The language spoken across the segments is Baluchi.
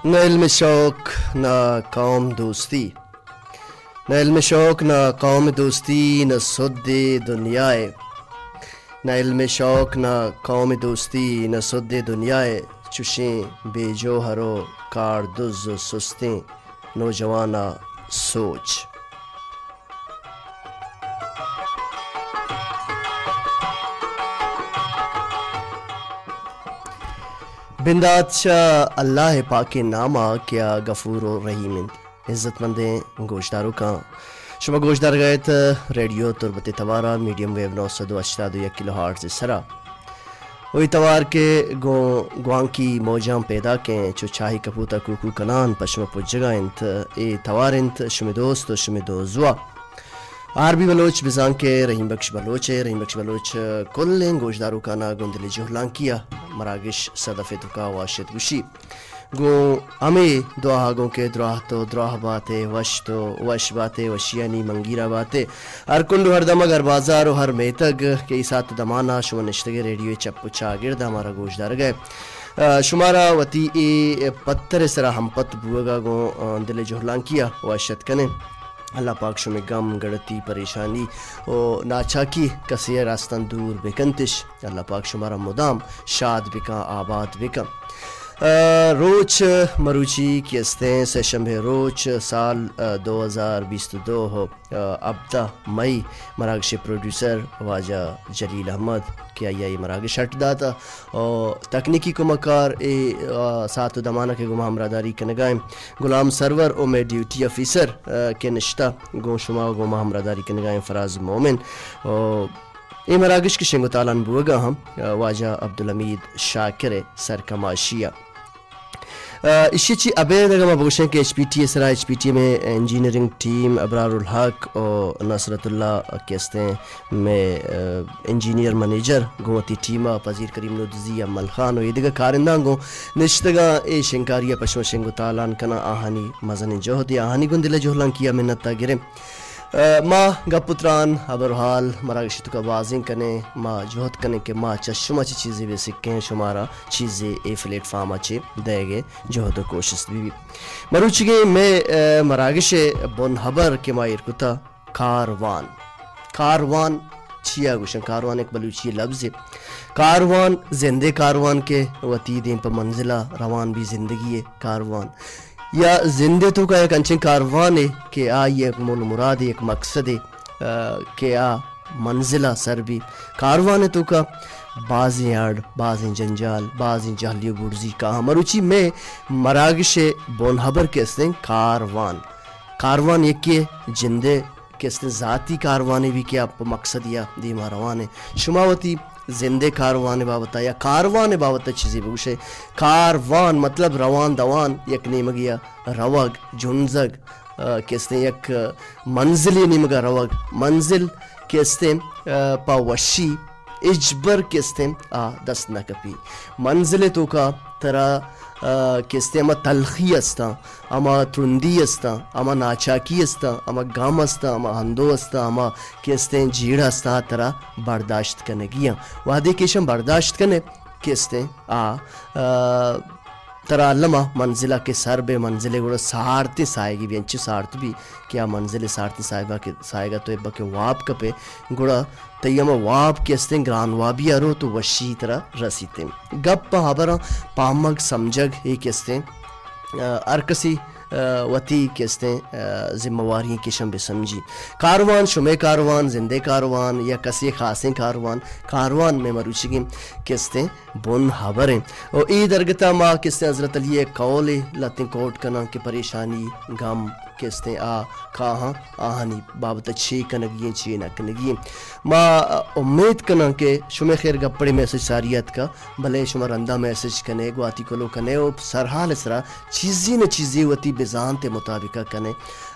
نہ علم شوق، نہ قوم دوستی۔ نہ علم شوق، نہ قوم دوستی، نہ سد دنیا ء۔ نہ علم شوق، نہ قوم دوستی، نہ سد دنیا ء۔ چشیں بے جوہر و کاردز و سستیں نوجوان ء سوچ۔ بندات چہ اللہ پاکیں نام ء کہ آ غفور و رحیم انت۔ عزت مندیں گوشداروکاں، شما گوشدارگ ء ات ریڈیو تربت ء توار ء میڈیم ویو نو سد و ہشتاد و یک کلو ہارٹز ء سرا۔ و اے توار کہ گوں گوانکی موجاں پیداکیں، چو چاہی کپوت ء کوکو کنان پہ شما پجگ ء انت۔ اے توار انت شمے دوست و شمے دوزواہ آر بی بلوچ، بزاں کہ رحیم بخش بلوچ ء۔ رحیم بخش بلوچ کلیں گوشداروکان ء گوں دل ء جہلانکی ء مراگش صدف ء توکا واشت گوشی۔ گوں ہمے دعا ء گوں کہ دراہ تو دراہ بات ء، وش تو وش بات ء، وشیانی منگیرا بات ء۔ ہر کنڈ و ہر دمگ، ہر بازار و ہر میتگ کہ اے ساعت دمانا شما نشتگ ء ریڈیو ء چپ و چاگرد ء مارا گوشدارگ ء۔ آ، شمارا وتی اے پتر ء سرا ہمپت بوگ ء گوں، آ، دل ء جہلانکی ء وش اتک کنیں۔ اللہ پاک شمے گم، گڑتی، پریشانی و ناچاکی کسے ء راستاں دور بکنتش۔ اللہ پاک شمارا مدام شاد بکن، آباد بکن۔ آ، روچ مروچی کہ استیں سہ شنبے روچ سال، آ، دو ہزار بیست و دو، آ، ہبدہ مئی، مراگش پروڈیوسر واجہ جلیل احمد کہ آئی ء مراگش ہٹ داتا و تکنیکی کمکار اے، آ، ساعت و دمانہ کہ گوں ما ہمراہداری کنگا ایں غلام سرور و مئے ڈیوٹی آفیسر، آ، کہ نشتہ گوں شما گوں ما ہمراہداری کنگا ایں فراز مومن و اے مراگش کہ شنگ و تالان بوگا ہم، آ، واجہ عبدالحمید شاکر ء سرکماشی ء۔ آ، ایشی چی ابید اگاں ما بگوشیں کہ ایچ پی ٹی ء سرا، ایچ پی ٹی ء مئے انجینئرنگ ٹیم ابرار الحق و نصرت اللہ کہ استیں مئے، آ، انجینئر منیجر گوں وتی ٹیم ء پذیر کریم نودزی ء ملخان و ایدگہ کارنداں گوں نشتگاں اے شنگکاری ء پشم شنگ و تالان کناں۔ آہانی مزنیں جہدے، آہانی گوں دل ء جہلانکی ء منت ء گریں۔ آ، ما گپ و تران، ہبر و حال مراگش توکا بازیں کنیں، ما جہد کنیں کہ ما چہ شما چہ چیزے بہ سکیں، شمارا چیزے اے پلیٹ فارم ء چہ دئیگ ء جہد و کوشست بہ بیت۔ مروچیگیں مئے، آ، مراگش ء بن ہبر کہ ما ایر کتا کاروان۔ کاروان چیا گوشن؟ کاروان یک بلوچی لبزے۔ کاروان زندے کاروان کہ وتی دیم پہ منزلا روان بی، زندگی ء کاروان۔ یا زند ء توکا یک انچیں کاروانے کہ آئی ء یک مول مرادے، یک مقصدے، آ، کہ آ منزل ء سر بی۔ کاروان ء توکا بازیں اڑ، بازیں جنجال، بازیں جہلی و برزی کاہاں۔ مروچی مئے مراگش ء بن ہبر کہ استیں کاروان۔ کاروان یکے جند ء کہ استیں ذاتی کاروانے بی کہ آ پہ مقصدے ء دیما روان انت۔ شما وتی زند ء کاروان ء بابت ء یا کاروان ء بابت ء چیزے بگوشے۔ کاروان مطلب روان دوان، یک نیمگے ء روگ، جنزگ، آ، کہ استیں یک منزلے نیمگا روگ۔ منزل کہ استیں، آ، پہ وشی ہچبر کہ استیں آ دست نہ کپی۔ منزل ء توکا ترا، آ، کہ استیں ہما تلخی استاں، ہما ترندی استاں، ہما ناچاکی استاں، ہما گم استاں، ہما ہندو استاں، ہما کہ استیں جیڑہ استاں، ترا برداشت کنگی آں۔ وہدے کہ ایشاں برداشت کنے کہ استیں آ، آ، ترا الما منزلا کہ سر بے، منزل گڑا سارتیں ساہگی بی، انچو سارت بی کہ آ منزل سارتیں ساہگا کہ، ساہگا تو ابا کہ واب کپے، گڑا تئی ہما واب کہ استیں گران وابی ء روت و وشی ترا رسیتیں۔ گپ ء ہبراں پہمگ سمجھگ اے کہ استیں، آ، ہر کسی، آ، وتی کہ استیں، آ، ذمہ واری کہ شم بہ سمجھی۔ کاروان، شمے کاروان، زندے کاروان یا کسی خاصیں کاروان، کاروان مئے مروچیگیں کہ استیں بن ہبریں۔ و اے درگتا ما کہ استیں حضرت علی ء قولے لہتیں کوٹ کناں کہ پریشانی، غم، کہ استیں آ کاہاں، آہانی بابت ء چے کنگی ایں، چے نہ کنگی ایں۔ ما، آ، امیت کناں کہ شمئے خیر گپڑے میسج ساری اتکا، بلے شما رندا میسج کنے، گواتی کلو کنے و سرحال سرا چیزی نہ چیزی وتی بزانت مطابقہ کنے،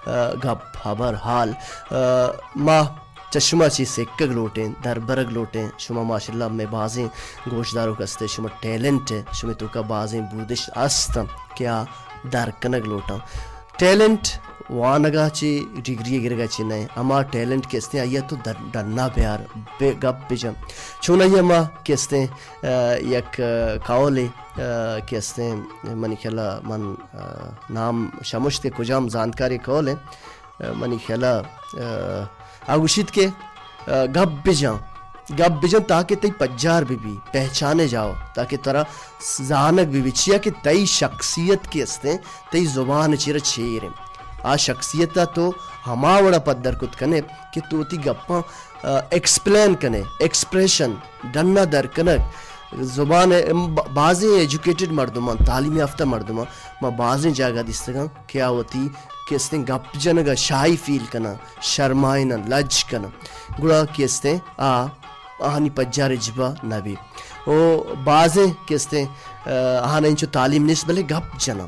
آ، گپ، ہبر، حال۔ آ، ما چہ شما چی سکگ لوٹیں، دربرگ لوٹیں۔ شما ماشاءاللہ مئے بازیں گوشداروک ہستے، شما ٹیلنٹ ہے، شمئے توکا بازیں بودش است کہ آ در کنگ لوٹاں۔ ٹیلنٹ وانگا چی، ڈگری گرگا چی نئے، ہما ٹیلنٹ کہ استیں آئی ءَ تو در-، ڈنا بیار، بے گپ بجن۔ چونائی ہما کہ استیں، آ، یک، آ، قولے، آ، کہ استیں، منی خیالا من، آ، نام شمشتے کجام زانتکارے قولے، آ، منی خیالا، آ، آ گوشیت کہ، آ، گپ بجن، گپ بجن تاکہ تئی پجار بہ بی، پہچانے جاؤ، تاکہ ترا زانگ بہ بی، چیا کہ تئی شخصیت کہ استیں، تئی زبان چیرا چیر انت۔ آ شخصیت ءَ تو ہما وڑا پدر کت کنے کہ تو وتی گپاں، آ، ایکسپلین کنے، ایکسپریشن، ڈنا در کنگ، زبان ءَ، م-، ب-، بازیں ایجوکیٹڈ مردمان، تعلیم یافتہ مردمان، ما بازیں جاگہ دیستگاں کہ آ وتی کہ استیں گپ جنگ ءَ شائی فیل کناں، شرمائیناں، لج کناں، گڑا کہ استیں آ آہانی پجار ءِ جبا نہ بی۔ او بازیں کہ استیں، آ، آہاں انچو تعلیم نیست، بلے گپ جناں۔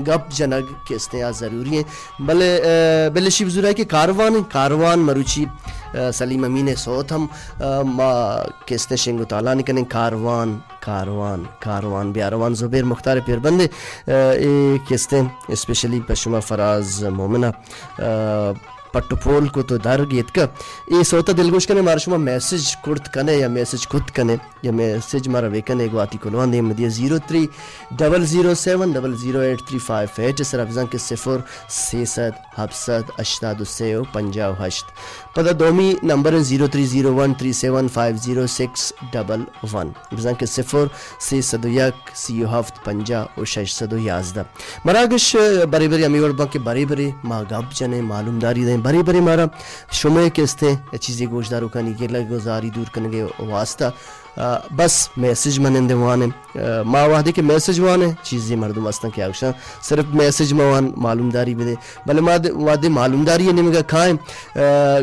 گپ جنگ کہ استیں آ ضروری ہیں۔ بلے، آ، بلے شی بزرائے کہ کاروان ہیں، کاروان مروچی، آ، سلیم امین ءِ سوت ہم، آ، ما کہ استیں شنگ و تالان کنیں، کاروان، کاروان، کاروان، بیا روان زبیر مختار پیر بندے، آ، اے کہ استیں اسپیشلی پہ شما فراز مومن ءَ، آ، پٹ و پول کت و در گیتکہ۔ اے سوت ءَ دلگوش کنے، مارا شما میسج کرت کنے یا میسج کت کنے یا میسج مارا بکنے، گواتی کلوان دیم دیئے zero three double zero seven double zero eight three five eight سرا، بزاں کہ صفر سیصد ہپسد ہشتاد و سے و پنجاہ و ہشت۔ پدا دومی number zero three zero one three seven five zero six double one, بزاں کہ صفر سیصد و یک سی و ہفت پنجاہ و شش سد و یازدہ۔ مراگش برے برے ہمے وڑ باں کہ برے برے ما گپ جنیں، معلومداری دیں، برے برے مارا شمئے کہ استیں چیزے گوشداروکانی گلگ و زاری دور کنگے واسطہ، آ، بس میسج منندے وانیں۔ آ، ما وہدے کہ میسج وانیں، چیزے مردم استاں کہ آگشاں صرف میسج موان، معلومداری بدے۔ بلے ما د-، وہدے معلومداری نیمگا کائیں، آ،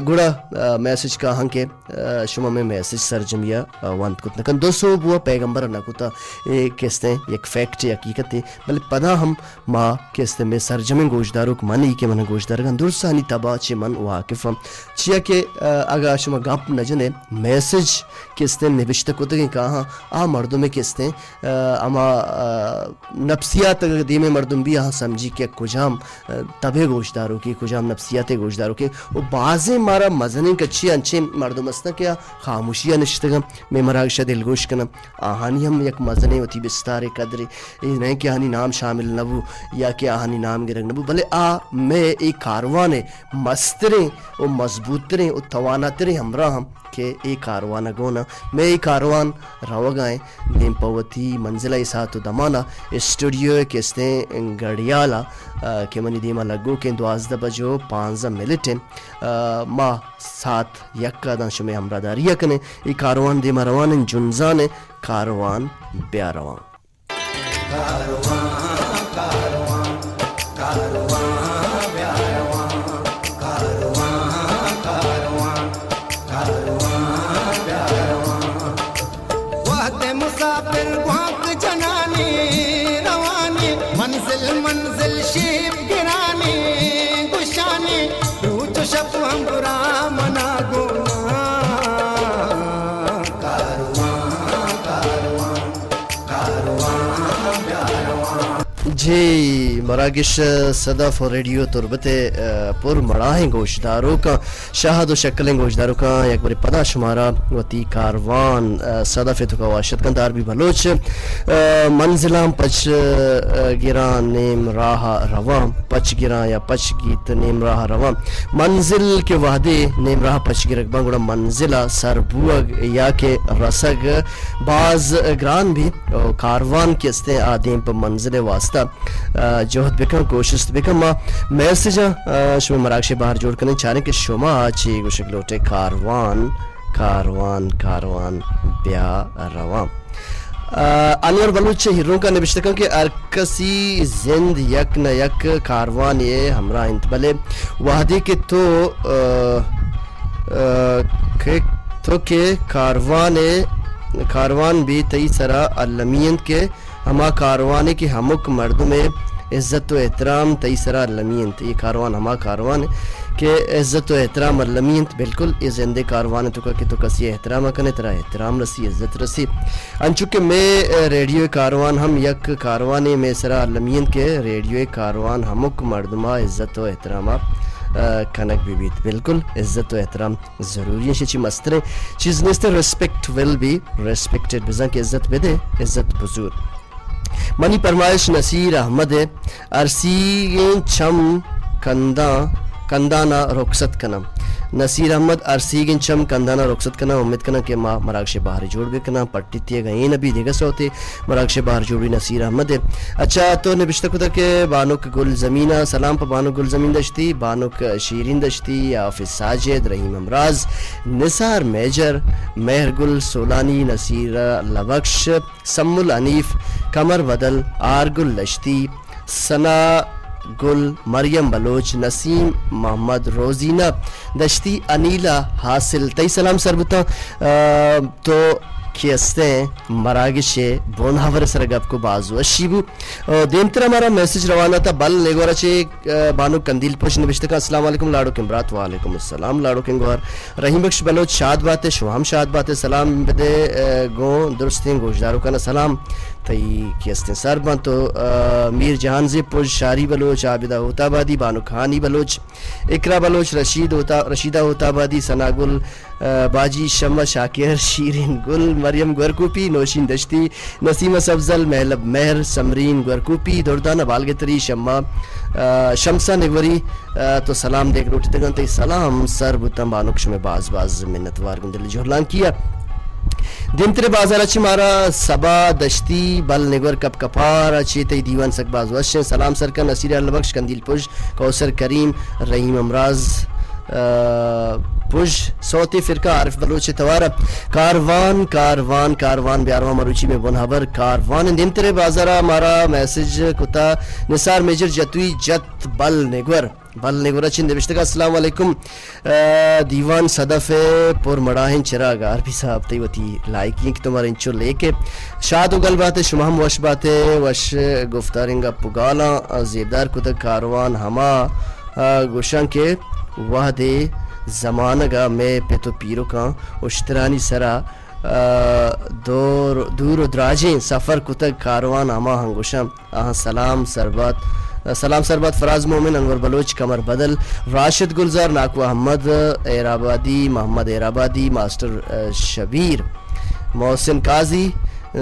گڑا، آ، میسج کاہاں کہ آ، شما مئے میسج سرجمی ءَ، آ، ونت کت نہ کن۔ دو سوب و پیغمبر ءَ نہ کتا، اے کہ استیں یک فیکٹ، حقیقت ہے۔ بلے پدا ہم ما کہ استیں مئے سرجمیں گوشداروک منی کہ من گوشدارگاں درسانی تبا چہ من واقف ہم۔ چیا کہ، آ، اگا شما گپ نہ جنے، میسج کہ استیں نبشتہ کتگیں کاہاں، آ مردمے کہ استیں، آ، ہما، آ، نفسیات اگر دیمے مردم بی آہاں سمجھی کہ کجام، آ، تبے گوشداروکے، کجام نفسیاتے گوشداروکے۔ و بازیں مارا مزنیں کچی انچیں مردم استاں کہ آ خاموشی ءَ نشتگاں، مئے مراگش ءَ دلگوش کناں۔ آہانی ہم یک مزنیں وتی بستارے قدرے، اے نہ کہ آہانی نام شامل نہ بو یا کہ آہانی نام گرگ نہ بو، بلے آ مئے اے کاروان ءِ مستریں و مضبوط تریں و تواناتریں ہمراہ ہم کہ اے کاروان ءَ گون ءَ، مئے اے کاروان روگ ءَ ایں دیم پہ وتی منزل ءَ۔ اے ساعت و دمان ءَ اسٹوڈیو ءِ کہ استیں گڑیال ءَ، آ، کہ منی دیم ءَ لگوکیں دوازدہ بج و پانزدہ منٹ ایں۔ آ، ما ساعت یک ءَ داں شمئے ہمراہداری ءَ کنیں۔ اے کاروان دیم ءَ روان ایں، جنزان ءِ کاروان بیا روان۔ کاروان، کاروان، کاروان بیا روان۔ کاروان، کاروان، کاروان بیا روان۔ وہد مسافر گوانک جنانی روانی، منزل منزل شیپ گرانی گشانی، روچ و شپ ہمبرا منا گونا۔ کاروان، کاروان، کاروان بیا روان۔ جی، مراگش صدف و ریڈیو تربت ءِ، آ، پر مڑاہیں گوشداروکاں، شاہد و شکلیں گوشداروکاں، یک برے پدا شمارا وتی کاروان، آ، صدف ءِ توکا واشت کن۔ دار بی بلوچ، آ، منزلاں پچ، آ، گراں نیم راہ رواں، پچ گراں یا پچ گیت نیم راہ رواں۔ منزل کہ وہدے نیم راہ پچ گرگ باں، گڑا منزل ءَ سر بوگ یا کہ رسگ باز گران بی۔ و کاروان کہ استیں آ دیم پہ منزل ءِ واسطہ، آ، جہد بکن، کوشست بکن۔ ما میسجاں، آ، شمئے مراگش ءِ بہر جوڑ کنیں، چاریں کہ شما چی گوشگ لوٹے۔ کاروان، کاروان، کاروان بیا روان۔ آ، انور بلوچ چہ ہیرونک ءَ نبشتہ کن کہ ہر کسی زند یک نہ یک کاروانے ءِ ہمراہ انت، بلے وہدے کہ تو، آ، آ، کہ تو کہ کاروان ءِ، کاروان بی تئی سرا المی انت کہ ہما کاروانے کہ ہمک مردم ءِ عزت و احترام تئی سرا المی انت۔ اے کاروان ہما کاروان کہ عزت و احترام المی انت۔ بالکل، اے زندے کاروان توکا کہ تو کسی احترام کنے، ترا احترام رسی، عزت رسی۔ انچو کہ مے، اے، ریڈیو کاروان ہم یک کاروانے، مے سرا المی انت کہ ریڈیو کاروان ہمک مردما عزت و احتراما، اے، کنگ بہ بیت۔ بالکل، عزت و احترام ضروری ہے، چی مستریں چیز نیست، respect will be respected، بزاں کہ عزت بدے، عزت بزور۔ منی پرمائش نصیر احمد ءِ ارسیگیں چم کنداں، کندان ءَ رخصت کناں۔ نصیر احمد، ارسیگیں چم کندان ءَ رخصت کناں۔ امید کناں کہ ما مراگش ءِ بہر جوڑ بہ کناں۔ پٹی تیگ ایں نبی دگہ سوتے مراگش ءِ بہر جوڑ بی نصیر احمد ءِ۔ اچھا، تو نبشتہ کتگ کہ بانک گل زمین ءَ، سلام پہ بانک گل زمین دشتی، بانک شیرین دشتی، حافظ ساجد، رحیم امراز، نثار میجر، مہر گل سولانی، نصیر اللہ بخش، سمل حنیف، قمر بدل، آرگل دشتی، ثنا گل، مریم بلوچ، نسیم محمد، روزینہ دشتی، انیلا حاصل۔ تئی سلام سر بوتاں۔ آ، تو کہ استیں مراگش ءِ بونہاور ءِ سر گپ کو باز وشی بو۔ آ، دیمترا مارا میسج روانہ تا بل نگورا چے، آ، بانک کندیل پش نبشتہ کن، السلام علیکم لاڑوکیں برات۔ وعلیکم السلام لاڑوکیں گوہر۔ رحیم بخش بلوچ شاد بات ئے، شما ہم شاد بات ئے، سلام بدے، آ، گوں درستیں گوشداروکانا سلام۔ تئی کہ استیں سر بنت تو، آ، میر جہانزیب پژ، شاری بلوچ، عابدہ ہوت آبادی، بانک ہانی بلوچ، اقرا بلوچ، رشید ہوتا-، رشیدہ ہوت آبادی، ثنا گل، آ، باجی شمع شاکر، شیرین گل، مریم گورکوپی، نوشین دشتی، نسیمہ سبزل، مہلب مہر، سمرین گورکوپی، دردانہ بالگتری، شمع، آ، شمسہ نگوری، آ، تو سلام دیگ لوٹتگاں، تئی سلام سر بوتاں بانک، شمئے باز باز منتوار گوں دل جہلانکی ءَ۔ دیمترے بازار ءَ چہ مارا سبا دشتی بل نگور کپ کپار ءَ چہ تئی دیوان سک باز وش ایں۔ سلام سر کن نصیر اللہ بخش، کندیل پژ، کوثر کریم، رحیم امراز، آ، پژ، سوتے فرقہ عارف بلوچ ءِ توار ءَ۔ کاروان، کاروان، کاروان، بیاروان مروچی مئے بن ہبر کاروان ایں۔ دیمترے بازار ءَ مارا میسج کتا نثار میجر جتوئی جت بل نگور۔ بل نگورا چہ نبشتگ، السلام علیکم۔ آ، دیوان صدف ءِ پر مڑاہیں چراگ، آر پی صاحب تئی وتی لائکی کہ تو مارا انچو لیک ئے۔ شاد و گل بات ئے، شما ہم وش بات ئے، وش گفتاریں گپ و گالاں، آ، زیبدار کتگ کاروان ہما، آ، گوشاں کہ وہدے زمانگ ءَ مئے پت و پیرکاں اشترانی سرا، آ، دور، دور و دراجیں سفر کتگ کاروان ہما ہنگوشاں۔ آہاں سلام سربات، سلام سربات فراز مومن، انور بلوچ، قمر بدل، راشد گلزار، ناکو احمد، ایرآبادی، محمد ایرآبادی، ماسٹر، آ، شبیر، محسن قاضی، آ،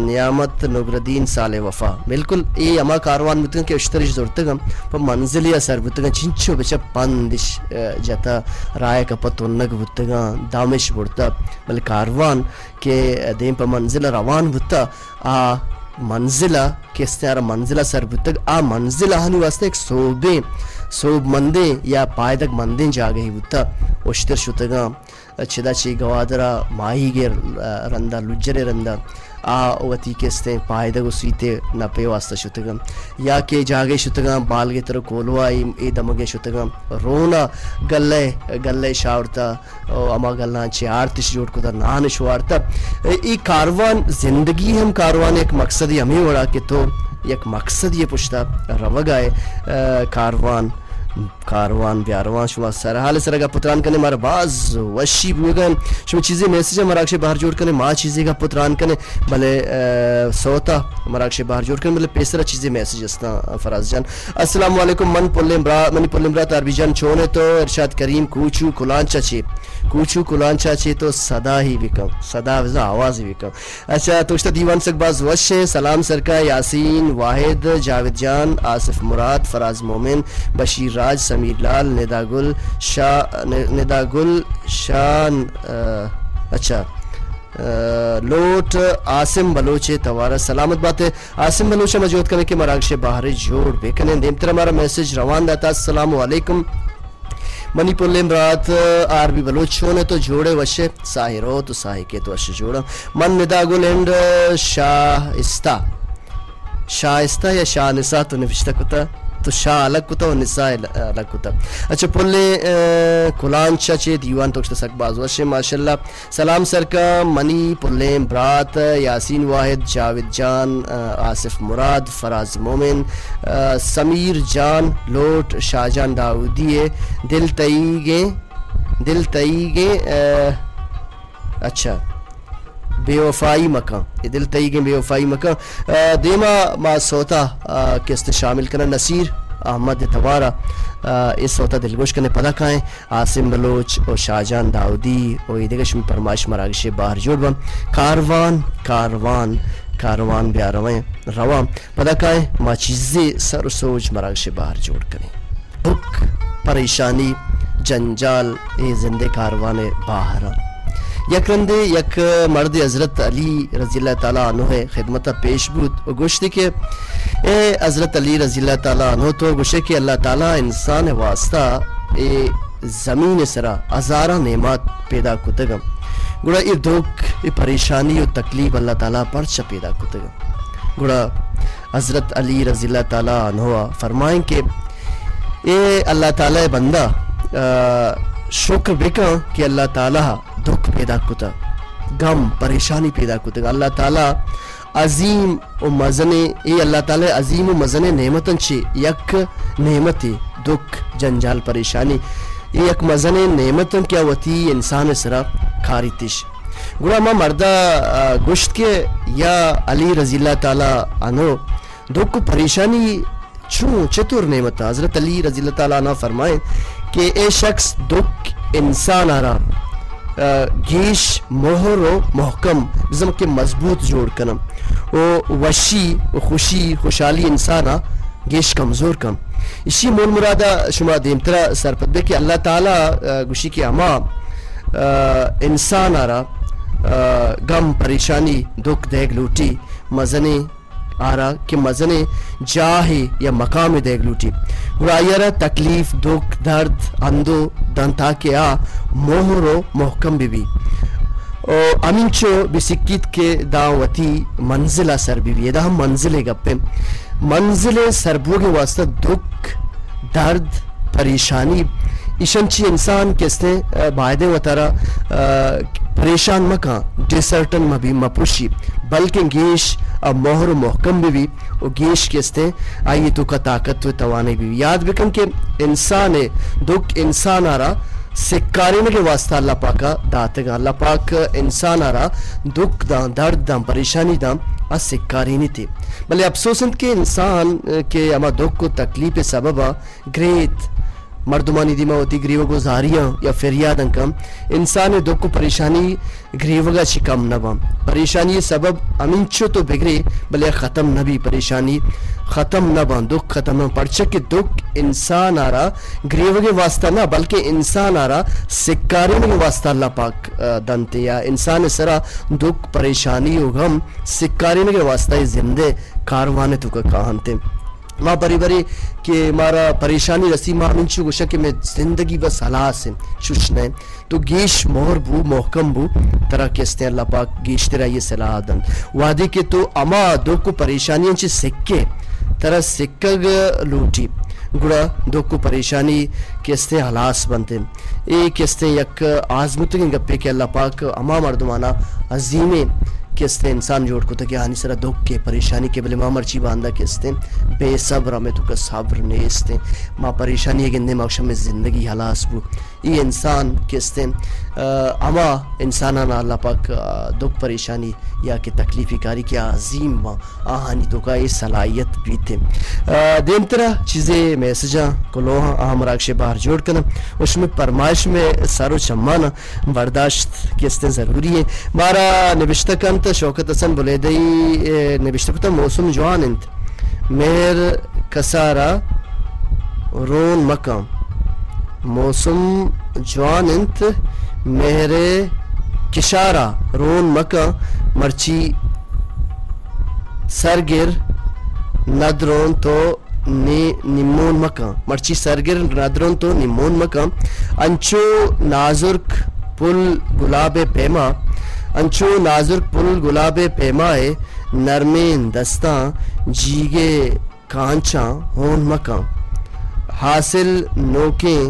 نعمت نگردین، صالح وفا۔ بالکل اے ہما کاروان بوتگاں کہ اشترش زرتگاں، پہ منزلے ءَ سر بوتگاں، چنچو بچہ پندش، آ، جتا راہ ءَ کپت تنگ بوتگاں، دمش برتا، بلے کاروان کہ دیم پہ منزل ءَ روان بوتا، آ منزل ءَ کہ استیں آرا منزل ءَ سر بوتگ، آ منزل آہانی واسطہ یک سوبیں، سوبمندیں یا پائدگ مندیں جاگہے بوتا۔ اشتر شتگاں، چدا چہ گوادر ءَ ماہیگیر رندا، لجرے رندا، آ وتی کہ استیں پائدگ و سیتے نپے واسطہ شتگاں۔ یا کہ جاگہے شتگاں، بالگتر و کولواہ اے، اے دمگے شتگاں، رونا گلہ، گلہ شاورتا، او ہما گلاں چہ آرتش جوڑ کتہ، نانش وارتہ۔ اے، اے کاروان، زندگی ہم کاروان، یک مقصدے ہمے وڑا کہ تو یک مقصدے پشتا روگا ئے، اے، کاروان، کاروان بیاروان شما سر حال سر گپ تران کنے، مارا باز وشی بوگا۔ شما چیزے میسج مراگش بہر جوڑ کنے، ما چیزے گپ تران کنے، بلے، اے، سوتا مراگش بہر جوڑ کنے، بلے پیسرا چیزے میسج استاں، فراز جان۔ السلام علیکم، من پلیں برا-، منی پلیں برات آر بی جان چون ئے تو؟ ارشاد کریم کوچو کلانچا چے، کوچو کلانچا چے تو صدا ہی بکن، صدا بزاں آواز ہی بکن۔ اچھا، تو اشتا دیوان سک باز وش ئے، سلام سرکا یاسین، واحد، جاوید جان، آصف مراد، فراز مومن، بشیر راج، سمیر لال، ندا گل، شاہ، ن-، ندا گل، شاہ، آ، اچھا، آ، لوٹ، عاصم بلوچ توارا سلامت بات ئے۔ عاصم بلوچ ءَ ما جہد کنیں کہ مراگش ءِ بہر ءَ جوڑ بہ کنیں۔ دیمتر ءَ مارا میسج روان داتا، السلام علیکم۔ منی پلیں برات آر بی بلوچ چون ئے تو؟ جوڑ ئے وش ئے؟ ساہے رو تو ساہے کے تو وش جوڑ ئے۔ من ندا گل اینڈ شاہستہ، شاہستہ یا شاہنسا تو نوشتہ کتا؟ تو شاہ الگ کتا و نساء ال-، الگ کتا۔ اچھا، پلیں، آ، کلانچ چہ چے دیوان تو کشتا، سک باز وشیں، ماشاءاللہ۔ سلام سرکاں، منی پلیں برات یاسین واحد، جاوید جان، آ، آصف مراد، فراز مومن، آ، سمیر جان لوٹ، شاہ جان داؤدی ءِ دل تئیگیں، دل تئیگیں، آ، اچھا، بے وفائی مکن، اے دل تئیگیں بے وفائی مکن۔ آ، دیما ما سوتا، آ، کست شامل کناں۔ نصیر احمد توارا، آ، اے سوتا دلگوش کنے، پدا کائیں عاصم بلوچ و شاہجان داؤدی و ایدگہ شمی پرمائش مراگش بہر جوڑ بن۔ کاروان، کاروان، کاروان بیا رویں، رواں۔ پدا کائیں ما چیزے سر و سوج مراگش بہر جوڑ کنیں۔ دکھ، پریشانی، جنجال، اے زندے کاروان بہر۔ یک رندے یک مرد حضرت علی رضی اللہ تعالی عنہ خدمت پیش بود و گوشتی کہ اے حضرت علی رضی اللہ تعالی عنہ، تو گوشے کہ اللہ تعالی انسان واسطہ اے زمین سرا ہزاراں نعمت پیدا کتگم، گڑا اے دکھ، اے پریشانی و تکلیف اللہ تعالی پرچہ پیدا کتگم؟ گڑا حضرت علی رضی اللہ تعالی عنہ فرمائیں کہ اے اللہ تعالی بندہ، آ، شکر بکن کہ اللہ تعالی دکھ پیدا کتا، غم، پریشانی پیدا کتا۔ اللہ تعالی عظیم و مزنیں، اے اللہ تعالی عظیم و مزنیں نعمتاں چہ یک نعمتے، دکھ، جنجال، پریشانی، اے یک مزنیں نعمتاں کہ وتی انسان سرا کاریتش۔ گڑا ما مردا، آ، گوشت کہ یا علی رضی اللہ تعالی عنہ، دکھ و پریشانی چون، چطور نعمت؟ حضرت علی رضی اللہ تعالی عنہ فرمائیں کہ اے شخص دکھ انسان آرا، آ، گیش مہر و محکم بزم کہ مضبوط جوڑ کنم و وشی و خوشی، خوشحالی انسان آ گیش کمزور کم۔ اشی مول مرادا شما دیمترا سرپد بے کہ اللہ تعالی، آ، گوشی کہ ہما، آ، انسان آرا، آ، غم، پریشانی، دکھ دیگ لوٹی، مزنیں آرا کہ مزنیں جاہے یا مقامے دیگ لوٹی، گڑا آئی آرا تکلیف، دکھ، درد، ہندو دنت تاکہ آ مہر و محکم بہ بی۔ و ہمینچو بہ سکیت کہ داں وتی منزل ء سر بہ بی۔ ادا ہم منزل ء گپ انت۔ منزل ء سر بوگ ء واستہ دکھ، درد، پریشانی، ایشان چی انسان کہ استیں، آ، بایدیں وتارا، آ، پریشان مکن، ڈسہرٹن مبی، مپوشی، بلکیں گیش آ مہر و محکم بہ بی و گیش کہ استیں آئی توکا طاقت و توانائی بہ بی۔ یاد بکن کہ انسان ء دکھ انسان آرا سکارینگ ء واستہ اللہ پاک ء داتگ۔ اللہ پاک انسان آرا دکھ داں، درد داں، پریشانی داں، آ سکارینیت۔ بلے افسوس انت کہ انسان، آ، کہ ہما دکھ و تکلیف ء سبب ء گریت، مردمانی دیما وتی گریوگ و زاریاں یا فریاداں کن، انسان ء دکھ و پریشانی گریوگا چی کم نہ باں۔ پریشانی سبب ہمینچو تو بگرے، بلے ختم نہ بی، پریشانی ختم نہ باں، دکھ ختم نہ باں۔ پرچہ کہ دکھ انسان آرا گریوگے واسطہ نہ، بلکہ انسان آرا سکارینگے واسطہ اللہ پاک، آ، دنتے یا انسان سرا دکھ، پریشانی و غم سکارینگے واسطہ اے زندے کاروان توکا کاہنتے۔ ما بری بری کہ مارا پریشانی رسی، ما ہمینچو گوشاں کہ مئے زندگی بس ہلاس انت، چوش نہ انت۔ تو گیش مہر بو، محکم بو، ترا کہ استیں اللہ پاک گیشتر آئی صلاح دنت۔ وہدے کہ تو ہما دکھ و پریشانیاں چہ سکے، ترا سکگ لوٹی، گڑا دکھ و پریشانی کہ استیں ہلاس بنت۔ اے کہ استیں یک آزمتگیں گپے کہ اللہ پاک ہما مردمانا عظیمیں کہ استیں انسان جوڑ کتگ کہ آہانی سرا دکھ کے پریشانی کے، بلے ما مرچی باندا کہ استیں بے صبر، ہمے توکا صبر نیستیں، ما پریشانی گندیں، ما گوشاں مئے زندگی ہلاس بو۔ ای انسان کہ استیں، آ، ہما انسانانا اللہ پاک، آ، دکھ پریشانی یا کہ تکلیفی کاری کہ عظیم باں، آہانی توکا اے صلاحیت بیت۔ آ، دیمترا چیزے میسجاں کلوہاں آ مراگش بہر جوڑ کنم و شمئے پرمائش مئے سر و چمانا برداشت کہ استیں ضروری ہے۔ مارا نبشتہ کنت شوکت حسن بلیدئی، اے، نبشتہ کتہ موسم جوان انت، مہر کسارا رون مکن۔ موسم جوان انت، مہر کشارا رون مکن، مرچی سرگر ندرون تو نی-، نیمون مکن۔ مرچی سرگر ندرون تو نیمون مکن۔ انچو نازرک پل گلاب پیما، انچو نازرک پل گلاب پیما ہے، نرمین دستاں جیگے کانچاں ہون مکن۔ حاصل نوکیں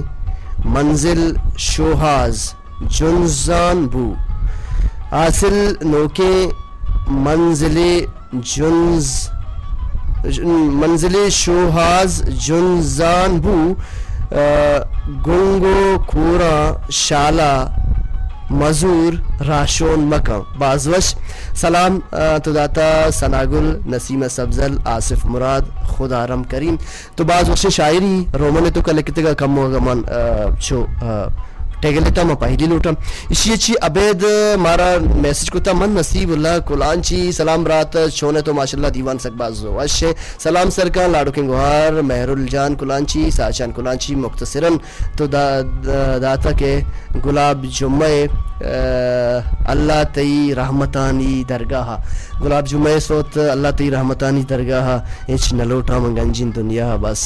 منزل شوہاز جنزان بو۔ حاصل نوکیں منزلے جنز، منزلے شوہاز جنزان بو، آ، گنگ و کوراں شالا مزور راہشون مکن۔ باز وش۔ سلام، آ، تو داتا ثناگل، نسیمہ سبزل، آصف مراد، خدا رم کریم۔ تو باز وشیں شاعری رومن ءِ توکا لکتگ ءَ، کمو اگاں من، آ، چو، آ، ٹگل اتاں، من پہلی لوٹاں۔ ایشی ءَ چی ابید مارا میسج کتا، من نصیب اللہ کلانچی، سلام برات، چون ئے تو؟ ماشاءاللہ دیوان سک باز وش ایں۔ سلام سرکاں، لاڈکیں گوہار، مہرل جان کلانچی، ساچان کلانچی، مختصراً تو دا-، دا-، داتا کہ گلاب جمعہ ءِ، آ، اللہ تئی رحمتانی درگاہ ءَ۔ گلاب جمعہ ءِ سوت، اللہ تئی رحمتانی درگاہ ءَ، ہچ نہ لوٹاں من گنجیں دنیا ءَ، بس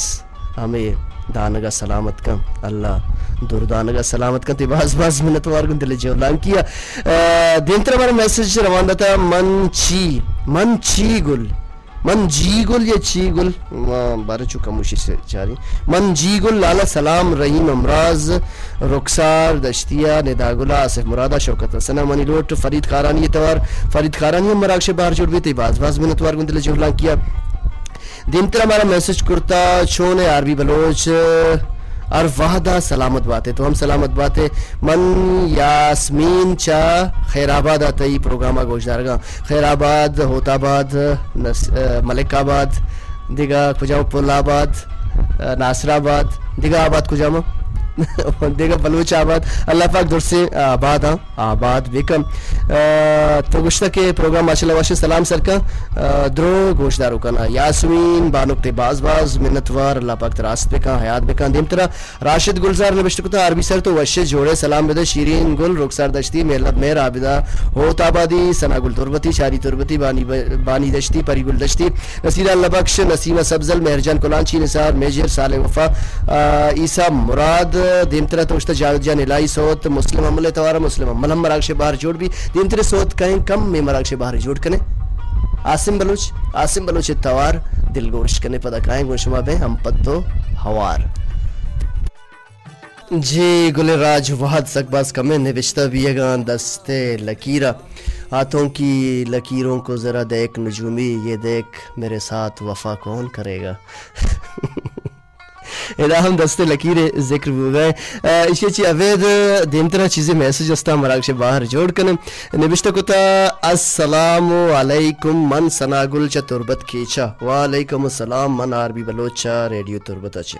ہمے دانگ ءَ سلامت کن، اللہ دور دانگ ءَ سلامت کن۔ تئی باز باز منتوار گوں دل ءِ جہلانکی ءَ۔ آ، دیمتر ءَ مارا میسج روان داتا، من چی، من چی گل، من جی گل یا چی گل؟ ما بارے چو کموشی سے چاری۔ من جی گل، لالا سلام، رحیم امراز، رخسار دشتیا، ندا گلا، آصف مرادا، شوکت حسنا، منی لوٹ فرید خارانی توار، فرید خارانی ہم مراگش بہر جوڑ بیت، تئی باز باز منتوار گوں دل ءِ جہلانکی ءَ۔ دیمتر ءَ مارا میسج کرتا، چون ئے آر بی بلوچ؟ ہر وہدا سلامت باتے، تو ہم سلامت باتے۔ من یاسمین چہ خیر آباد ءَ تئی پروگرام ءَ گوشدارگاں۔ خیر آباد، ہوت آباد، نس-، آ، ملک آباد، دگہ کجام، پل آباد، آ، ناصر آباد، دگہ آباد کجام؟ دگہ بلوچ آباد۔ اللہ پاک درسیں آباداں آباد بکن۔ آ، تو گوشتہ کہ پروگرام ماشاءاللہ وش، سلام سرکاں، آ، درو گوشداروکاں۔ یاسمین بانک تئی باز باز منتوار، اللہ پاک ترا راست بکن، حیات بکن۔ دیمترا راشد گلزار نبشتہ کتا، آر بی سر تو وش ئے، جوڑ ئے، سلام بدے شیرین گل، رخسار دشتی، مہلب مہر، عابدہ ہوت آبادی، ثنا گل تربتی، شاری تربتی، بانی ب-، بانی دشتی، پری گل دشتی، نصیر اللہ بخش، نسیمہ سبزل، مہرجان کلانچی، نثار میجر، صالح وفا، آ، عیسیٰ مراد۔ دیمترا تو گوشتہ جاوید جان الہی سوت، مسلم امل ءِ توارا، مسلم امل ہم مراگش بہر جوڑ بی۔ دیمترے سوت کئیں کم مئے مراگش بہر جوڑ کنے۔ عاصم بلوچ، عاصم بلوچ ءِ توار دلگوش کنے، پدا کائیں گوں شما بیں ہم پد و ہوار۔ جی گل راج وہد سک باز کمیں نبشتہ بیگاں دست لکیرا۔ ہاتھوں کی لکیروں کو ذرا دیکھ نجومی، یہ دیکھ میرے ساتھ وفا کون کرے گا۔ ادا ہم دست لکیر ذکر بوگا ہے۔ آ، ایشی چی ابید دیمترا چیزیں میسج استا مراگش بہر جوڑ کنیں۔ نبشتہ کتا، السلام علیکم، من ثنا گل چہ تربت کیچا۔ وعلیکم السلام، من آر بی بلوچ چہ ریڈیو تربت چہ۔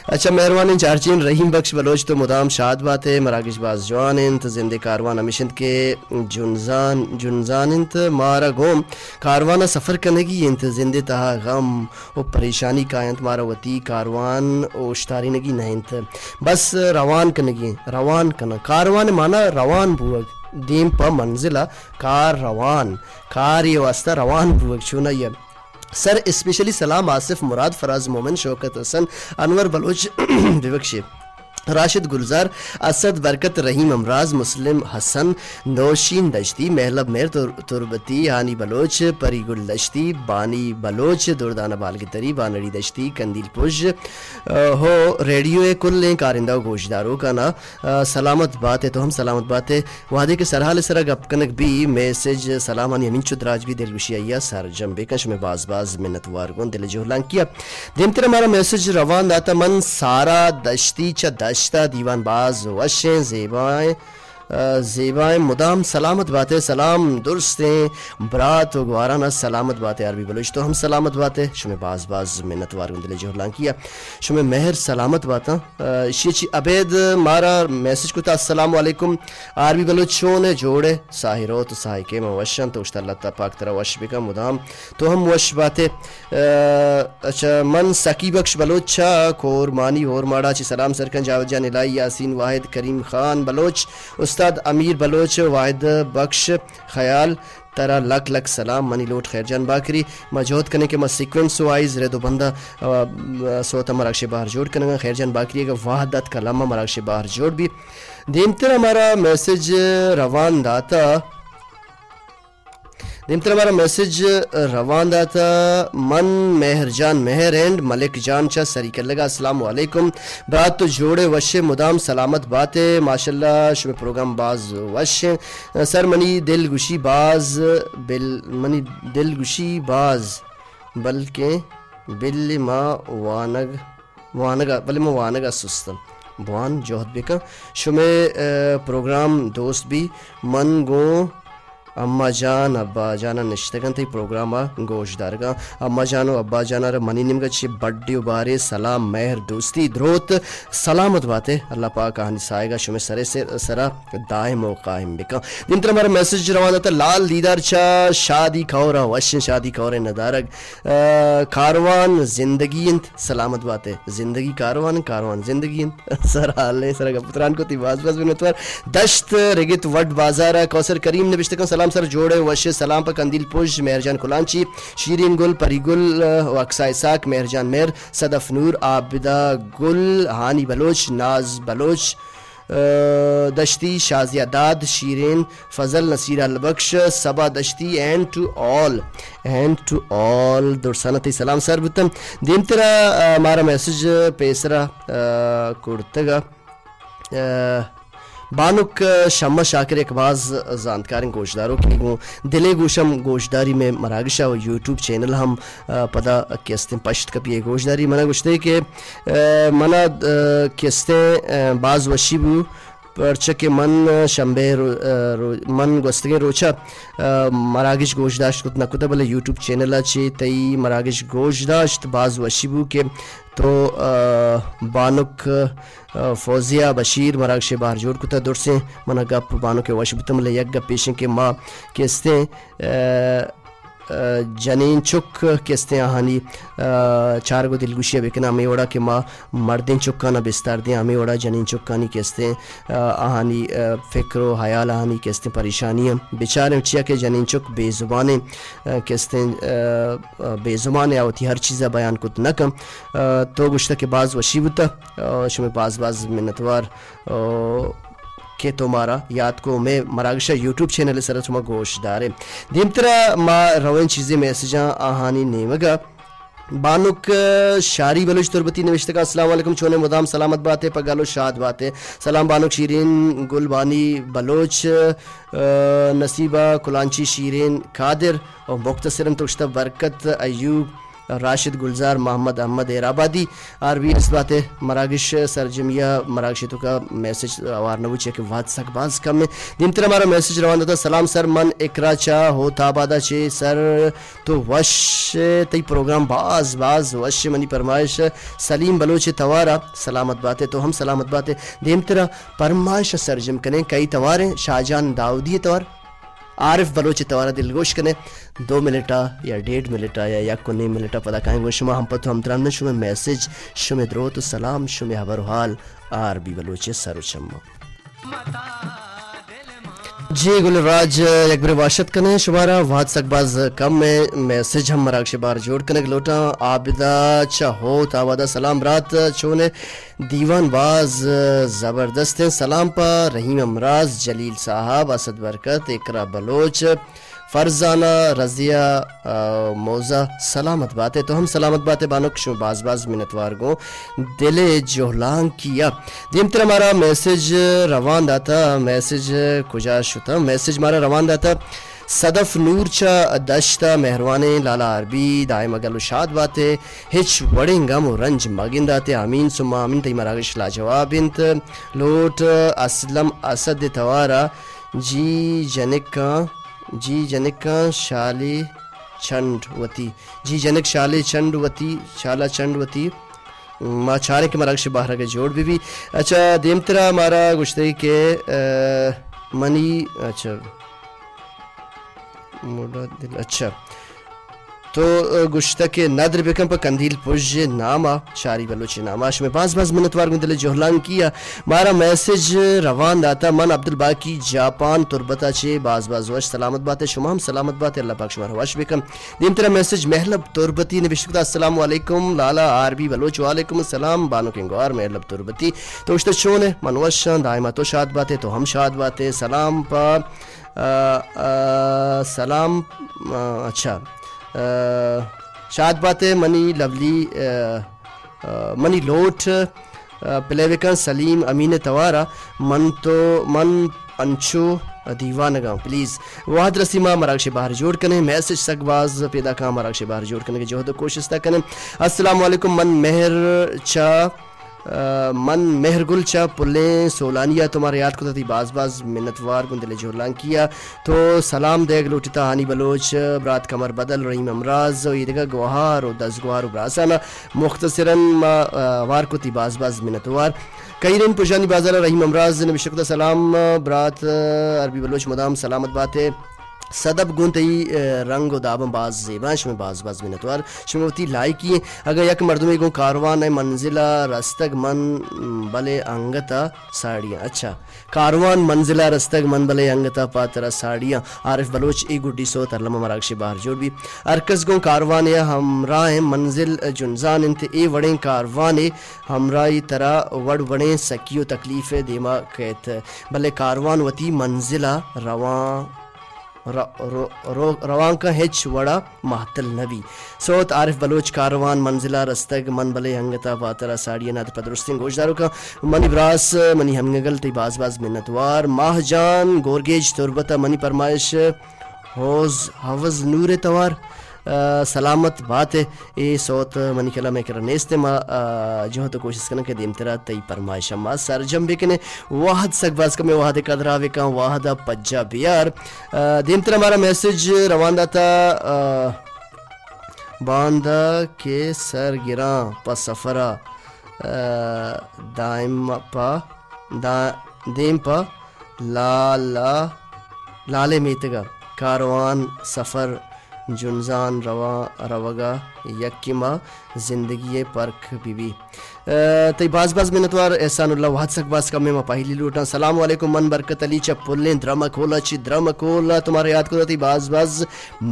اچھا، مہروانیں چارچین رحیم بخش بلوچ، تو مدام شاد باتے، مراگش باز جوان انت، زندے کاروان ہمیش انت کہ جنزان، جنزان انت، مارا گوں کاروان ءَ سفر کنگی انت، زندے تہا غم و پریشانی کاینت، مارا وتی کاروان اوشتارینگی نہ انت، بس روان کنگی، روان کنگ، کاروان مانا روان بوگ، دیم پہ منزل ءَ کار روان، کار ءِ واسطہ روان بوگ، چونائی ءَ۔ سر اسپیشلی سلام آصف مراد، فراز مومن، شوکت حسن، انور بلوچ، ببخشے، راشد گلزار، اسد برکت، رحیم امراز، مسلم حسن، نوشین دشتی، مہلب مہر تر-، تربتی، ہانی بلوچ، پری گل دشتی، بانی بلوچ، دردانہ بالگتری، بانڑی دشتی، کندیل پژ، آ، ہو ریڈیو ءِ کلیں کارندہ و گوشداروکانا، آ، سلامت بات ئے، تو ہم سلامت بات ئے۔ وہدے کہ سرحال ءِ سرا گپ کنگ بی، میسج، سلامانی ہمینچو دراج بی، دلگوشی آئی ءَ سرجم بکن۔ شمئے باز باز منت وار گوں دل ءِ جہلانکی ءَ۔ دیمتر ءَ مارا میسج روان داتہ، من سارا دشتی چہ دشت ءَ، دیوان باز وشیں، زیبائیں، آ، زیبائیں، مدام سلامت بات ئے۔ سلام درستیں برات و گواران ءَ، سلامت بات ئے۔ آر بی بلوچ تو ہم سلامت بات ئے۔ شمئے باز باز منت وار گوں دل ءِ جہلانکی ءَ۔ شمئے مہر سلامت باتاں۔ آ، ایشی چی ابید مارا میسج کتا، السلام علیکم آر بی بلوچ، چون ئے، جوڑ ئے؟ ساہی روت و ساہی کیم ءَ وش انت، تو گوشت اللہ تعالی پاک ترا وش بکن، مدام تو ہم وش بات ئے۔ آ، اچھا، من سکی بخش بلوچ چہ کورمانی ہورماڑا چی سلام سرکن، جاوید جان الہی، یاسین واحد، کریم خان بلوچ، استاد امیر بلوچ، واحد بخش خیال، ترا لک لک سلام۔ منی لوٹ خیر جان باکری، ما جہد کنیں کہ ما سیکوینس وائز رد و بند ءَ، آ، سوت ءَ مراگش بہر جوڑ کنگاں۔ خیر جان باکری اگہ وہد دات کلام ءَ مراگش بہر جوڑ بی۔ دیمتر ءَ مارا میسج روان داتہ، دیمتر ہمارا میسج روان داتا، من مہر جان مہر اینڈ ملک جان چا سری کلگا۔ السلام علیکم برات، تو جوڑے وشے، مدام سلامت باتے۔ ماشاءاللہ، شمے پروگرام باز وش۔ سر منی دل گوشی باز، بل منی دل گوشی باز، بلکیں بل ما وانگ وانگ ء، بلے من وانگ ء سستم۔ بوان جہد بکن۔ شمے، ء، پروگرام دوست بی۔ من گوں اما جان، ابا جان ء نشتگاں تئی پروگرام ء گوش دارگاں۔ اما جان و ابا جان ء را منی نیمگ ء چہ بڈی و بارے سلام، مہر، دوستی، دروت، سلامت باتے۔ اللہ پاک آہانی سائگ ء شمے سرے سر، سرا دائم و قائم بکن۔ دیمتر ہمارا میسج روان داتا لال دیدار چا شادی کور ء، وشیں شادی کور ء ندارگ۔ ء، کاروان زندگی انت، سلامت باتے۔ زندگی کاروان، کاروان زندگی انت۔ سر حال نے سر گپ تران کو تی باز باز منتوار۔ دشت رگت وڈ بازار ء کوثر کریم نبشتہ کن، سلام سر، جوڑے وشے، سلام پہ قندیل پوش، مہرجان کلانچی، شیرین گل، پری گل، ء، و اکسا اسحاق، مہرجان مہر، صدف نور، عابدہ گل، ہانی بلوچ، ناز بلوچ، ء، دشتی، شازیہ داد، شیرین، فضل، نصیر البخش، Saba Dashti, and to all, and to all درسانہ تئی سلام سر بوتن۔ دیمترا، ء، مارا میسج پیسرا، ء، کرتگا، ء، بانک شمع شاکر یک باز زانتکاریں گوشداروکے گوں دلے گوشم گوشداری میں مراگشا و یوٹیوب چینل ہم، ء، پدا کستیں پشت کپی ء گوشداری منا گوشتے کہ، ء، منا، ء، کستیں، ء، باز وشی بو۔ پرچہ کہ من شنبے رو-، ء، رو-، من گوستگیں روچا، ء، مراگش گوش داشت کت نہ کتہ، بلے یوٹیوب چینل ء چہ تئی مراگش گوش داشت، باز وشی بو کہ تو، ء، بانک، ء، فوزیہ بشیر مراگش بار جوڑ کتہ۔ درسیں منا گپ بانک وش بوتم، بلے یک گپ پیشیں کہ ما کستیں، ء، ء، جنین چک کستیں آہانی، ء، چارگ و دلگوشی ء بکناں، ہمے وڑا کہ ما مردین چکانا بستار دیں، ہمے وڑا جنین چکانی کستیں، ء، آہانی، ء، فکر و حیال آہانی کستیں پریشانی ہم بچاریں، چیا کہ جنین چک بے زبانیں، ء، کستیں، ء، ء، بے زبانیں، آ وتی ہر چیزا بیان کت نہ کن۔ ء، تو گوشتہ کہ باز وشی بوتہ، ء، شمے باز باز منتوار۔ ء، کہ تو مارا یات کو، مئے مراگش ء یوٹیوب چینل ء سر ء شما گوش دارے۔ دیمترا ما رویں چیزیں میسجاں آہانی نیمگ ء۔ بانک شاری بلوچ تربتی نوشتگ، السلام علیکم، چونے؟ مدام سلامت باتے، پہ گل و شاد باتے۔ سلام بانک شیرین گل بانی بلوچ، ء، نصیبہ کلانچی، شیرین قادر و مختصر انت، اشتہ برکت ایوب، راشد گلزار، محمد احمد ہیرآبادی، آر بی ایس بات ء مراگش سرجمی ء مراگش توکا میسج ہوار نہ بوت، چیا کہ وھد سک باز کم انت۔ دیمتر ء مارا میسج روان داتگ، سلام سر، من اقرا چہ ہوت آباد ء چہ۔ سر تو وش ئے، تئی پروگرام باز باز وش ئے۔ منی پرمائش سلیم بلوچ ء توار ء، سلامت بات ئے، تو ہم سلامت بات ئے۔ دیمتر ء پرمائش ء سرجم کنیں، کئی توار انت؟ شاہ جان داؤدی ء توار؟ عارف بلوچ ء توار ء دلگوش کن ئے۔ دو منٹ ء یا ڈیڑھ منٹ ء یا یک و نیم منٹ ء پدا کائیں گوں شما ہم پہ تو ہمدران، شمئے میسج، شمئے دروت و سلام، شمئے ہبر و حال آر بی بلوچ ء سر و چماں۔ جی گل راج، یک برے واشت کنیں شمارا، وھد سک باز کم ء، میسج ہم مراگش بار جوڑ کنگ لوٹاں۔ عابدہ چہ ہوت آباد ء، سلام برات، چون ئے؟ دیوان باز زبردست انت۔ سلام پہ رحیم امراض، جلیل صاحب، اسد برکت، اقرا بلوچ، فرزانہ، رضیہ، آ، موزہ، سلامت بات ئے۔ تو ہم سلامت بات ئے بانک، شما باز باز منتوار گوں دل ء جہلانکی ء۔ دیمتر ء مارا میسج روان داتہ، میسج کجا شتہ؟ میسج مارا روان داتہ۔ صدف نور چہ دشت ء مہروانیں لالا آر بی، دائم گل و شاد بات ئے، ہچ وڑیں گم و رنج مہ گندات ئے، آمین ثم آمین، تئی مراگش لاجواب انت۔ لوٹ اسلم اسد ء توار ء، جی جنکاں، جی جنکاں شالے چنڈ وتی، جی جنک شالے چنڈ وتی، شالا چنڈ وتی۔ ما چاریں کہ مراگش بہرگ ء جوڑ بہ بی۔ اچھا، دیمترا مارا گوشتگ کہ، آ، منی، اچھا، موڈا دل، اچھا۔ تو، ء، گوشتہ کہ ندر بکن پہ کندیل پژ ناما، شاری بلوچ ناما۔ شمے باز باز منتوار گوں دل جہلانکی ء۔ مارا میسج روان داتا، من عبدالباقی جاپان تربتا چے، باز باز وش سلامت باتے، شما ہم سلامت باتے، اللہ پاک شما را وش بکن۔ دیمترا میسج مہلب تربتی نبشتہ کتا، السلام علیکم لالا آر بی بلوچ۔ وعلیکم السلام بانک انگوار مہلب تربتی۔ تو گوشتہ چون ہے؟ من وشاں، دائما تو شاد باتے، تو ہم شاد باتے۔ سلام پا، آ، آ، سلام، آ، اچھا، آ، شاد باتے منی لولی، آ، آ، منی لوٹ، آ، پلے بکن سلیم امین توارا، من تو، من انچو دیوانگاں، پلیز۔ وہد رسی ما مراگش بہر جوڑ کنیں، میسج سک باز پیدا کاں، مراگش بہر جوڑ کنگ جہد و کوشست کنیں۔ السلام علیکم، من مہر چا، آ، من مہر گل چا پلیں سولانی ء، تو مارا یاد کتا، تئی باز باز منتوار گوں دل جہلانکی ء۔ تو سلام دیگ لوٹتا ہانی بلوچ، برات کمر بدل، رحیم امراز و ایدگہ گوہار و دزگوہار و براسانا۔ مختصراً ما، آ، وار کتی، باز باز منتوار۔ کہیرین پژانی بازار رحیم امراز نبشتہ کتا، سلام برات، آ، عربی بلوچ مدام سلامت باتے۔ صدب گوں تئی، آ، رنگ و داباں باز زیباں، شمے باز باز منتوار، شمے وتی لائکی ہیں۔ اگاں یک مردمے گوں کاروان ء منزل ء رستگ من بلے انگت ء ساڑیاں۔ اچھا، کاروان منزل ء رستگ من بلے انگت ء پہ ترا ساڑیاں۔ عارف بلوچ اے گڈی سوت ہر لمہ مراگش بہر جوڑ بی۔ ہر کس گوں کاروانے ء ہمراہ ء منزل جنزان انت، اے وڑیں کاروانے ہمراہی ترا وڑ وڑیں سکی و تکلیف ء دیما کئیت، بلے کاروان وتی منزل ء رواں، ر-، رو-، رو-، روانکاں ہچ وڑا مہتل نہ بی۔ سوت عارف بلوچ کاروان منزل ء رستگ من بلے انگت ء پہ ترا ساڑی ء ناد پہ درستیں گوشداروکاں۔ منی براس، منی ہمگل تئی باز باز منتوار۔ ماہ جان گورگیج تربت ء منی پرمائش ہوز حوض نور توار، آ، سلامت بات ئے۔ اے سوت منی کلام ء کرا نیست، ما، آ، جہد و کوشست کناں کہ دیمترا تئی پرمائش ما سرجم بکنیں۔ وہد سک باز کمیں، وہد قدرا بکن، وہد پجا بیار۔ آ، دیمترا مارا میسج روان داتا، آ، باندا کہ سر گراں پہ سفرا، آ، دائم پہ، دا-، دیم پہ لالا، لالے میتگا کاروان سفر جنزان رواں روگا یکے ما زندگی ء پرک بی بی۔ آ، تئی باز باز منتوار احسان اللہ، وہد سک باز کمیں، ما پہلی لوٹاں۔ سلام علیکم، من برکت علی چہ پلیں درمکولا چی، درمکولا تو مارا یاد کرو، تئی باز باز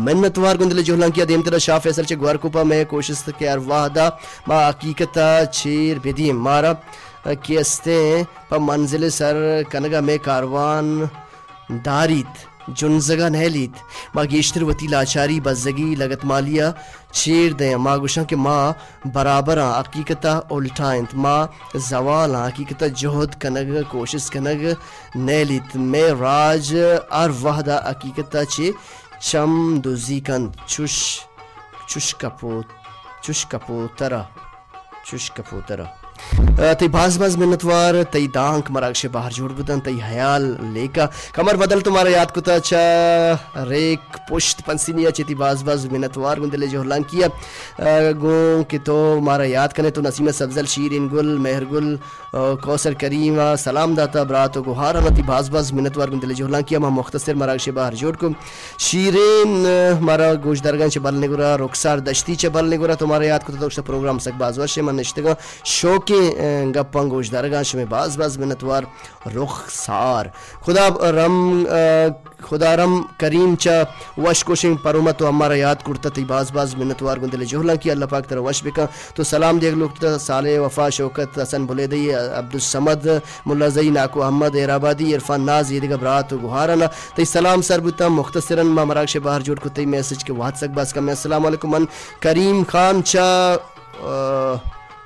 منتوار گوں دل جہلانکی ء۔ دیمترا شاہ فیصل چہ گورکوپا، مئے کوشست کہ ہر وہدا ما حقیقت ء چیر بدیم، مارا کہ استیں پہ منزل سر کنگا مئے کاروان داریت، جنزگا نہلیت۔ ما گیشتر وتی لاچاری، بزگی، لگتمالی ء چیر دئیں۔ ما گوشاں کہ ما برابراں، حقیقت ء الٹا انت۔ ما زوالاں، حقیقت ء جہد کنگ، کوشست کنگ نہلیت۔ مئے راج ہر وہد ء حقیقت ء چہ چم دزی کنت۔ چش، چش کپوت، چش کپوتر ء۔ چش کپوتر ء۔ آ، تئی باز باز منتوار، تئی دانک مراگش بہر جوڑ بوتن، تئی حیال لیکا۔ کمر بدل تو مارا یاد کتا چہ ریک پشت پنسینی ء چہ، تئی باز باز منتوار گوں دل جہلانکی ء، آ، گوں کہ تو مارا یاد کنے۔ تو نسیم سبزل، شیرین گل، مہر گل، آ، کوثر کریم ء سلام داتا، برات و گوہار ء، تئی باز باز منتوار گوں دل جہلانکی ء۔ ما مختصر مراگش بہر جوڑ کو۔ شیرین، آ، مارا گوشدارگاں چہ بل نگورا، رخسار دشتی چہ بل نگورا تو مارا یاد کتا، تو گوشتا پروگرام سک باز وش ء، من نشتگاں شوقیں، آ، گپاں گوشدارگاں، شمے باز باز منتوار۔ رخسار، خدا رم، آ، خدا رم کریم چہ وش گوشیں پرومت و ہمارا یاد کرتا، تئی باز باز منتوار گوں دل جہلانکی، اللہ پاک ترا وش بکن۔ تو سلام دیگ لوٹتا صالح، وفا، شوکت، حسن بلیدئی، عبدالصمد، ملا زئی، ناکو احمد، ہیرآبادی، عرفان ناز، ایدگہ برات و گوہارانا تئی سلام سر بوتاں۔ مختصراً ما مراگش بہر جوڑ کت تئی میسج کہ وہد سک باز کم۔ السلام علیکم، من کریم خان چہ، آ،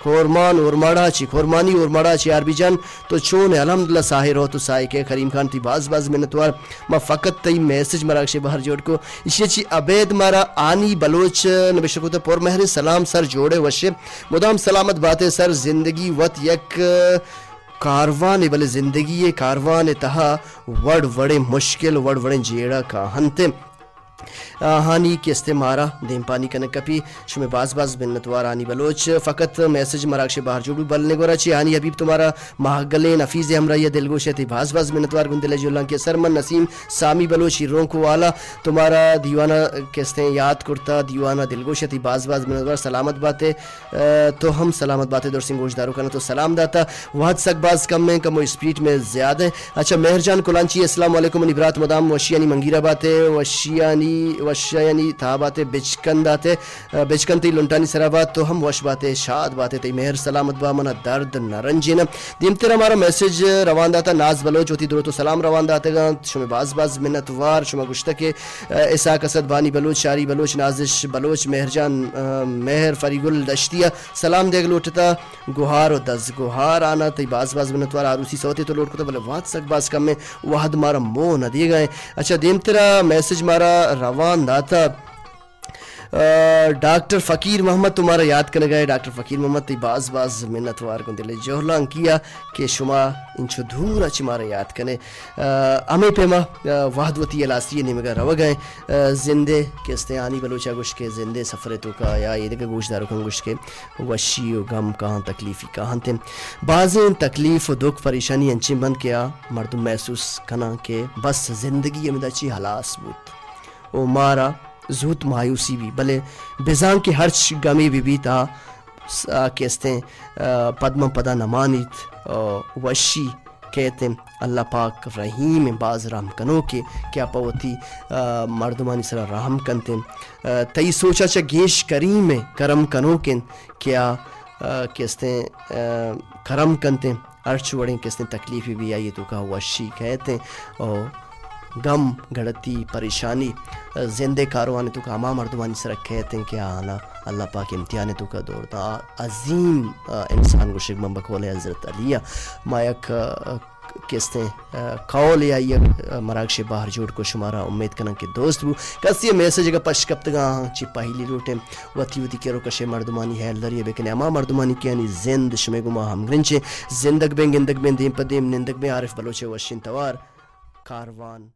کورمان اورماڑا چی، کورمانی اورماڑا چی، آر بی جان تو چون ہے؟ الحمدللہ ساہے رو تو ساہے کے۔ کریم خان تئی باز باز منتوار، ما فقط تئی میسج مراگش بہر جوڑ کو۔ ایشی چی ابید مارا آنی بلوچ نبشتہ کت، پر مہر سلام سر، جوڑے وشے، مدام سلامت باتے سر، زندگی وت یک کاروانے، بلے زندگی ء کاروان ء تہا وڑ وڑیں مشکل، وڑ وڑیں جیڑہ کاہنت۔ آہانی کہ استیں مارا دیمپانی کنگ کپی۔ شمے باز باز منتوار ہانی بلوچ۔ فقط میسج مراگش بہر جوڑ بو بلنے گورا چی ہانی حبیب تمارا ماہگلیں نفیز ہمراہی دلگوش ہے، تئی باز باز منتوار گوں دل جولانکی۔ سر من نسیم سامی بلوچ ہیرونکو والا تمارا دیوانا کہ استیں یاد کرتا، دیوانا دلگوش ہے، تئی باز باز منتوار، سلامت باتے۔ آ، تو ہم سلامت باتے، درسیں گوشداروکانا تو سلام داتا۔ وہد سک باز کم ہیں، کمو اسپیڈ میں زیادہ ہیں۔ اچھا، مہر جان کلانچی، السلام علیکم، منی برات مدام وشیانی منگیرہ باتے، وشیانی، وشیانی تہا باتے، بچکند آتے، آ، بچکند تئی لنٹانی سرا بات، تو ہم وش باتے، شاد باتے، تئی مہر سلامت با، منا درد نہ رنجینا۔ دیمترا مارا میسج روان داتا، ناز بلوچ وتی دروت و سلام روان داتگاں، شمے باز باز منتوار، شما گوشتہ کہ، آ، اسحاق اسد، بانی بلوچ، شاری بلوچ، نازش بلوچ، مہر جان، آ، مہر، فریگل دشتیا سلام دیگ لوٹتا۔ گوہار و دزگوہار آنا تئی باز باز منتوار، آروسی سوتے تو لوٹ کتا، بلے وہد سک باز کم ہیں، وہد مارا موہ نہ دیگا ہیں۔ اچھا، دیمترا میسج مارا روان داتا، آ، ڈاکٹر فقیر محمد تو مارا یاد کنگا ہے، ڈاکٹر فقیر محمد تئی باز باز منتوار گوں دل جہلانکیا کہ شما انچو دور چی مارا یاد کنے۔ آ، ہمے پیما، آ، وہد وتی ہلاسی نیمگا روگا ہیں۔ آ، زندے کہ استیں ہانی بلوچا گوشت کہ زندے سفر توکا یا ایدگہ گوشداروکاں گوشت کہ وشی و غم کاہاں، تکلیفی کاہاں تیں۔ بازیں تکلیف و دکھ پریشانی انچیں بنت کہ آ مردم محسوس کناں کہ بس زندگی ہمدا چی ہلاس بوت و مارا زوت مایوسی بی، بلے بزاں کہ ہرچ گمے بہ بیت آ س-، آ کہ استیں، آ، پد من پدا نمانیت، آ، وشی کیت انت۔ اللہ پاک رحیم انت، باز رحم کنوکے کہ آ پہ وتی، آ، مردمانی سرا رحم کنت انت۔ آ، تئی سوچا چہ گیش کریم انت، کرم کنوک انت کہ آ، آ، کہ استیں، آ، کرم کنت انت۔ ہرچ وڑیں کہ استیں تکلیفے بی آئی توکا وشی کیت انت۔ او غم، گڑتی، پریشانی، آ، زندے کاروان توکا ہما مردمانی سرا کیت انت کہ آہانا اللہ پاک امتحان توکا دور دا۔ آ عظیم، آ، انسان گوشگ من بقول حضرت علی آ۔ ما یک، آ، کہ استیں، آ، قول یا یک، آ، مراگش بہر جوڑ کو، شمارا امید کناں کہ دوست بو۔ کسی میسج اگا پش کپتگا آہاں چی پہلی لوٹیں وتی وتی کرو کشے مردمانی ہیل داری بکنے، ہما مردمانی کہ آنی زند شمے گما ہمگرنچیں۔ زندگ بیں، گندگ بیں، دیم پہ دیم نندگ بیں۔ عارف بلوچ وشین توار کاروان۔